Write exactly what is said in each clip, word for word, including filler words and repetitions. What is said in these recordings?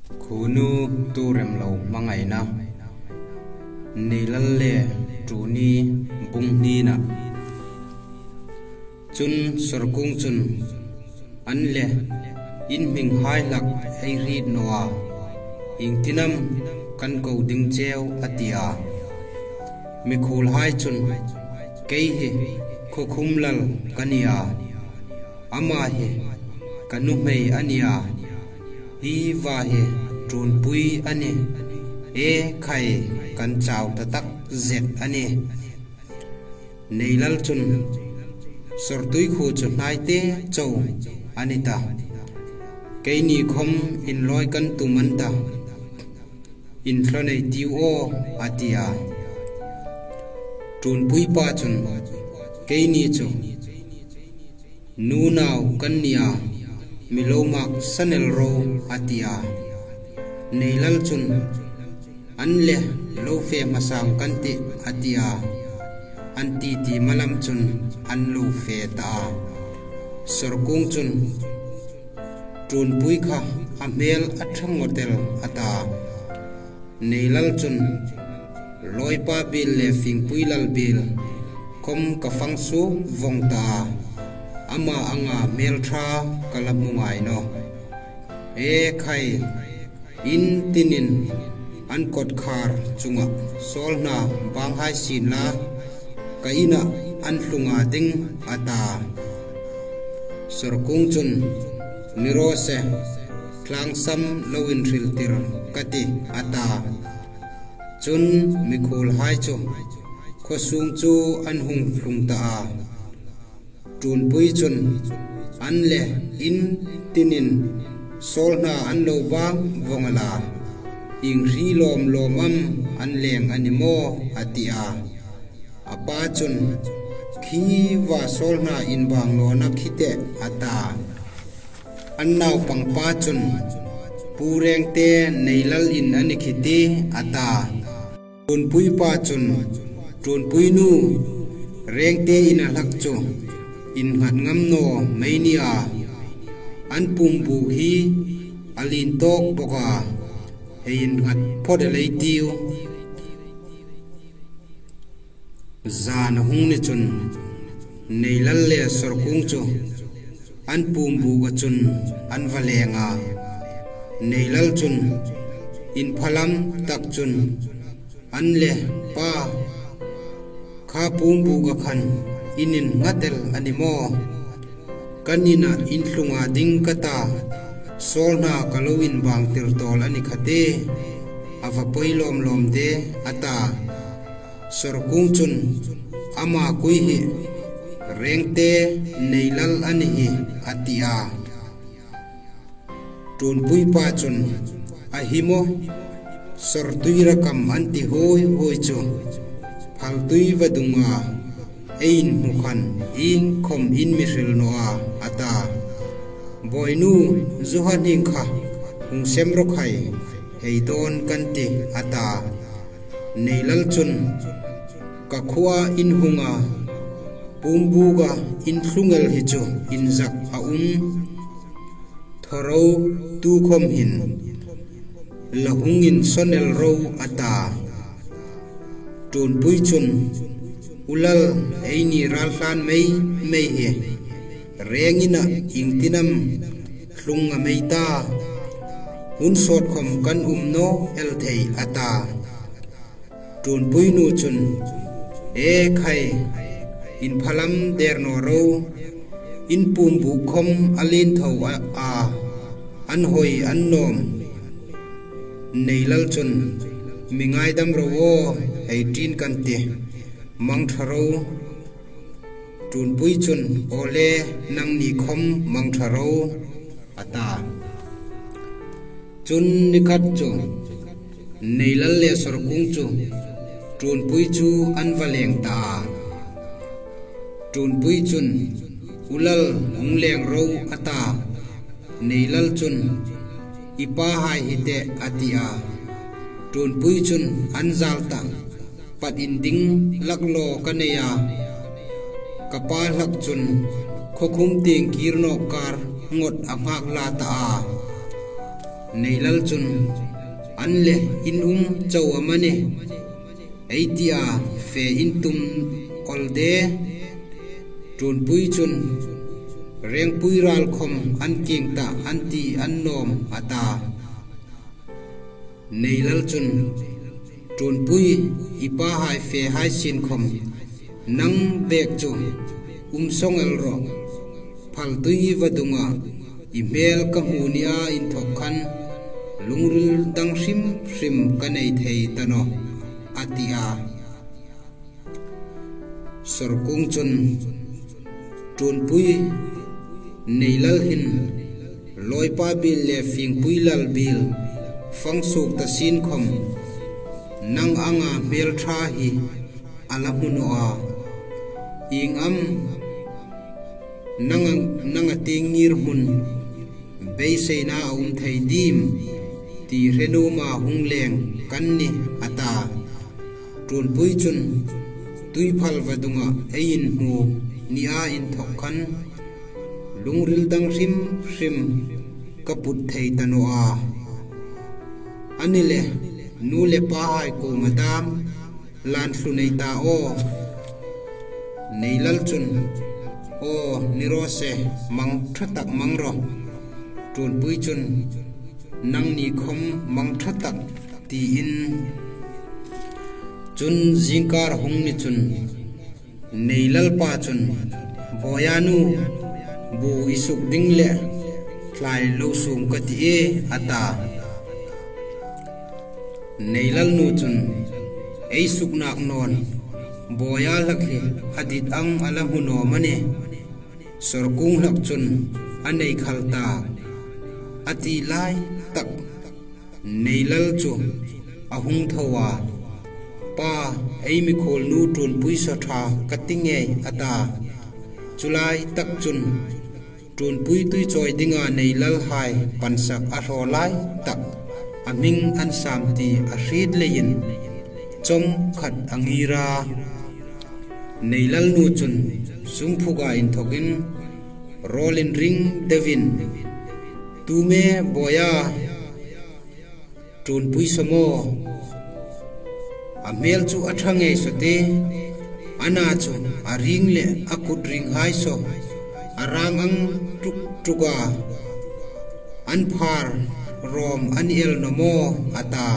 Khuonu tuorem lo hmangaina. Neilal le Ṭuoni bung hnina. Chun Sawrkung chun, "An le, in hminghai hlak ei hriet naw a, iengtin am kan ko ding cheu?" a ti a. Mikhuolhai chun, "Kei hi Khuokhum lal ka ni a, ama hi ka nuhmei a ni a, hi va hi Ṭuonpui a nih. E khai, kan chau ta tak zet a nih." Neilal chun, "Sawrtui khuo chu hnai te chau a ni ta. Keini khom inlawi kan tum an ta. Inthlo nei tiu aw," a ti a. Ṭuonpui pa chun, "Keini chu nu nau kan ni a, mi lo mak san el ro," a ti a. Neilal chun, "An le, lo fe hmasang kan tih," a ti a. An titi malam chun an lo fe ta a. Sawrkung chun, "Ṭuonpui kha a hmel a ṭha ngawt el," a ta. Neilal chun, "Lawipa biel le fingpui lal biel khom ka fang suok vong ta a, ama anga hmel ṭha ka la hmu ngai nawh. E khai, in tinin an kawtkhar chunga sawlhna banghai sien la, ka ina an tlung a ding," a ta. Sawrkung chun, "Ni raw se, tlangsam lo inhriltir ka tih," a ta. Chun mikhuolhai chu khuo sung chu an hung tlung ta a. Ṭuonpui chun, "An le, in tinin sawlhna an lo bang vong a la, ieng hri lawm lawm am an leng a ni maw?" a ti a. A pa chun, "Khi va sawlhna inbang nawna khi teh," a ta. An naupang pa chun, "Pu Rengte Neilal in a ni khi tih," a ta. Ṭuonpui pa chun, "Ṭuonpui nu, Rengte ina hlak chu innghat ngam naw mei ni a, an pumbuk hi a lien tawk bawk a, hei innghat phawt el ei tiu." Zan a hung ni chun Neilal le Sawrkung chu an pumbuka chun an va leng a. Neilal chun inphalam tak chun, "An le, pa, kha pumbuka khan in innghat el a ni maw? Kan ina in tlunga ding ka ta, sawlhna ka lo inbangtir tawl a ni kha tih, a va poi lawm lawm de," a ta. Sawrkung chun, "Ama kui hi Rengte Neilal a ni hi," a ti a. Ṭuonpui pa chun, "A hi maw? Sawrtui rakam an ti huoi huoi chu, phaltui vadunga ei inhmu khan iengkhom in mi hril naw a," a ta. "Bawinu, zu ha hning kha hung sem rawh khai, hei dawn kan tih," a ta. Neilal chun, "Ka khuoa in hunga pumbuka in tlung el hi chu inzak a um. Thaw ro, tukhom hin la hung insawn el ro," a ta. Ṭuonpui chun, "U lal, eini ral hlan mei mei hi Reng ina iengtin am tlung a mei ta, hun sawt khom kan um naw el thei," a ta. Ṭuonpui nu chun, "E khai, inphalam der naw ro, in pumbuk khom a lien tho a, a, an hoi an nawm." Neilal chun, "Mi ngaidam ro aw, hei ṭin kan tih, mang ṭha ro." Ṭuonpui chun, "Awle, nangni khom mang ṭha ro," a ta. Chun ni khat chu Neilal le Sawrkung chu Ṭuonpui chu an va leng ta a. Ṭuonpui chun, "U lal, hung leng ro," a ta. Neilal chun, "I pahai hi teh," a ti a. Ṭuonpui chun, "An zal ta, pat inding laklaw ka nei a. Ka pa hlak chun khuokhum tieng kir nawk kar ngot a nghak hla ta a. Neilal chun, "An leh in um chau am a ni?" ei tia fe in tum awl de. Ṭuonpui chun, "Rengpui ral khom an kieng ta an ti an nawm," a ta. Neilal chun, "Ṭuonpui, i pahai fehai sien khom nang bek chu um song el rawh. Phaltui vadunga i hmel ka hmu nia inthok khan lungril dang hrim hrim ka nei thei ta nawh," a ti a. Sawrkung chun, "Ṭuonpui, Neilal hin lawipa bil le fingpui lal bil fang suok ta sien khom nang anga hmel ṭha hi a la hmu naw a. Ieng am nang a, nang a tieng ngirhmun beiseina a um thei diem ti hre nuoma hung leng kan ni," a ta. Ṭuonpui chun, "Tuiphal vadunga ei inhmu nia inthok khan lungril dang hrim hrim ka put thei ta naw a. A ni le, nu le pahai kuoma dam lan hlu nei ta aw." Neilal chun, "Aw, ni raw se, mang ṭha tak mang rawh." Ṭuonpui chun, "Nangni khom mang ṭha tak," tiin. Chun zingkar hung ni chun Neilal pa chun, "Bawia nu, bu i suk ding le thlai lo sum ka ti e," a ta. Neilal nu chun, "Ei suk nak nawn, bawia hlak hi a dit ang a la hmu naw am a ni? Sawrkung hlak chun a nei khal ta," a ti lai tak Neilal chu a hung tho a. "Pa, ei mikhuolnu Ṭuonpui saw ṭha ka ti ngei," a ta. Chu lai tak chun Ṭuonpui tui chawi dinga Neilal hai pansak a hraw lai tak, a hming an sam ti a hriet leiin chawmkhat a ngir a. Neilal nu chun sungphuka inthokin rawl inring deuin, "Tu me bawia, Ṭuonpui saw maw? A hmel chu a ṭha ngei saw ti, a na chu a ring le a kut ringhai saw a rang ang tuk tuk a, an phar rawm a ni el naw maw?" a ta.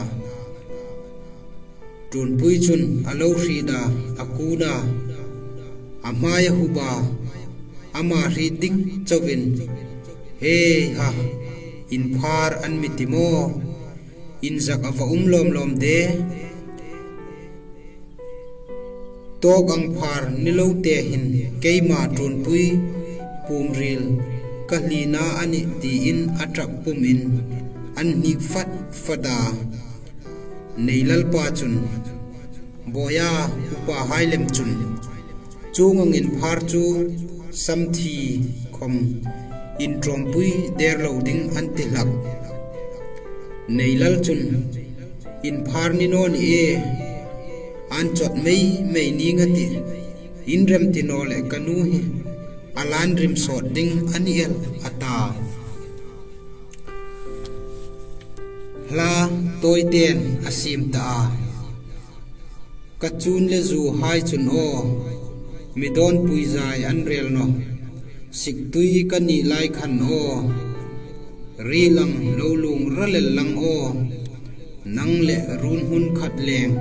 Ṭuonpui chun a lo hriet a, a kun a, a hmai a hup a, ama hriet dik chauin, "He ha, inphar an mi ti maw? Inzak a va um lawm lawm de. Tawk ang phar ni lo te hin keima Ṭuonpui pumril ka hlina a nih," tiin a ṭap pumin an hnik fat fat a. Neilal pa chun, "Bawia, upahai lem chun chuong ang inphar chu samthi khom inṭawmpui der lo ding an ti hlak. Neilal chun, 'Inphar ni naw ni e, an chawt mei mei ning a tih, in remti naw leh ka nu hi a lan rim sawt ding a ni el,' a ta. Hla tawiten a siem ta a. Ka chun le zuhai chun aw, mi dawnpui zai an rel naw. Siktui ka nih lai khan aw, ril ang lo lung ral el lang aw. Nang le run hmun khat leng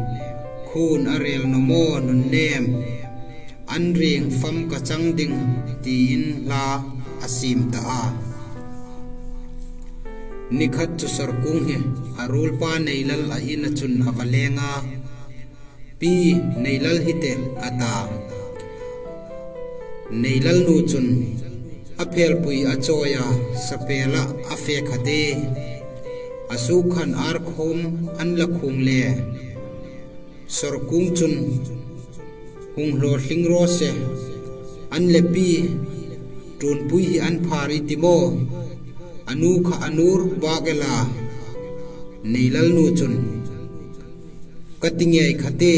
khun a rel naw maw nun nem. An ring fam ka chang ding,' tiin hla a siem ta a. Ni khat chu Sawrkung hi a ruolpa Neilal a ina chun a va leng a. 'Pi, Neilal hi teh,' a ta. Neilal nu chun a phelpui a chawi a, sapela a fe kha te. A suk khan ar khawm an la khung le. Sawrkung chun, "Hung hlawtling raw se. An le pi, Ṭuonpui hi an phar i ti maw? A nu kha a nur bak el a." Neilal nu chun, "Ka ti ngei kha te.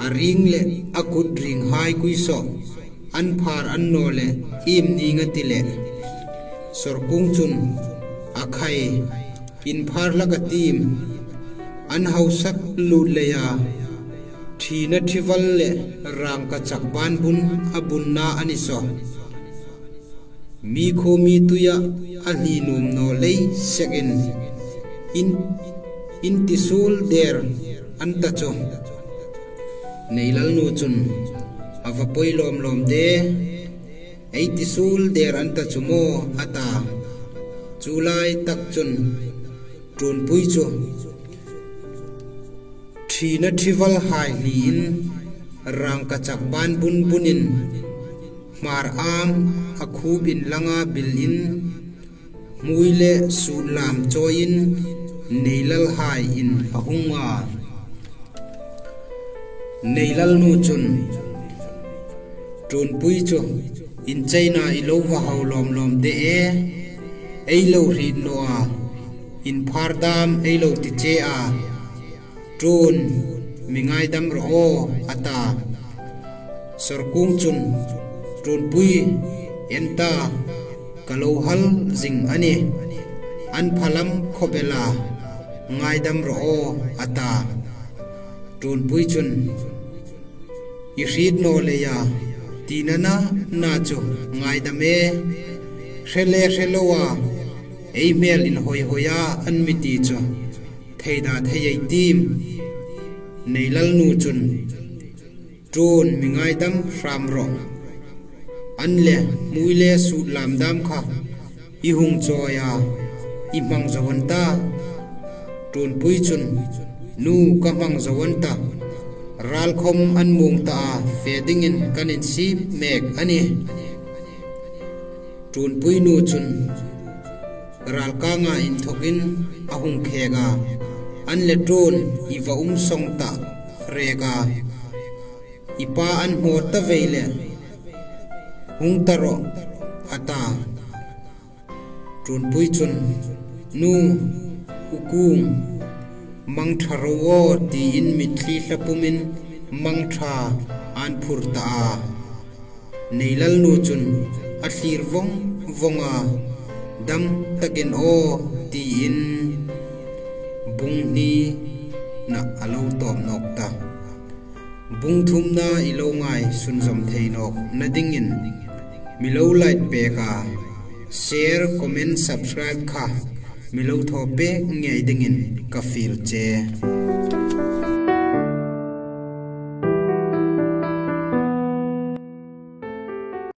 A ring le a kut ringhai kui saw an phar an naw leh iem ning a ti leh?" Sawrkung chun, A khai, inphar hlak a tiem, an hausak lut leia, thina thival le rangkachak banbun a bunna a ni saw. Mi khuo mi tuia a hli nuom naw lei sekin, in, in ti suol der an ta chu. Neilal nu chun, a va poi lawm lawm de, ei ti suol der an ta chu maw, a ta. Chu lai tak chun, Ṭuonpui chu, thina thival hai hliin, rangkachak banbun bunin, hmar am a khup inlanga bilin, hmui le sut lam chawiin, Neilal hai in a hung a. Neilal nu chun, Ṭuonpui chu, incheina i lo va hau lawm lawm de e, ei lo hriet naw a, inphar dam ei lo ti che a, Ṭuon, mi ngaidam rawh aw, a ta. Sawrkung chun, Ṭuonpui, en ta, ka lo hal zing a nih. An phalam khawp el a, ngaidam rawh aw, a ta. Ṭuonpui chun, i hriet naw leia, tina na na chu ngaidam e. Hre le hre loa, ei hmel inhawi hawia an mi ti chu, theida thei ei tiem. Neilal nu chun, Ṭuon, mi ngaidam hram rawh. An le hmui le sut lam dam kha i hung chawi a, i hmang zo an ta. Ṭuonpui chun, nu, ka hmang zo an ta. Ral khawm an muong ta a, fe dingin kan insip mek a nih. Ṭuonpui nu chun, ral kanga inthokin a hung khek a. An le Ṭuon, i va um song ta rek a. I pa an hmu ta vei le, hung ta rawh, a ta. Ṭuonpui chun, nu, u kung, mang ṭha ro aw, tiin mitthli hla pumin mang ṭha an phur ta a. Neilal nu chun a thlir vawng vawng a, dam takin aw, tiin bung hni na a lo tawp nawk ta. Bung thumna i lo ngai sunzawm thei nawk na dingin mi lo like pek a, share, comment, subscribe kha mi lo thaw pek ngei dingin ka fiel che.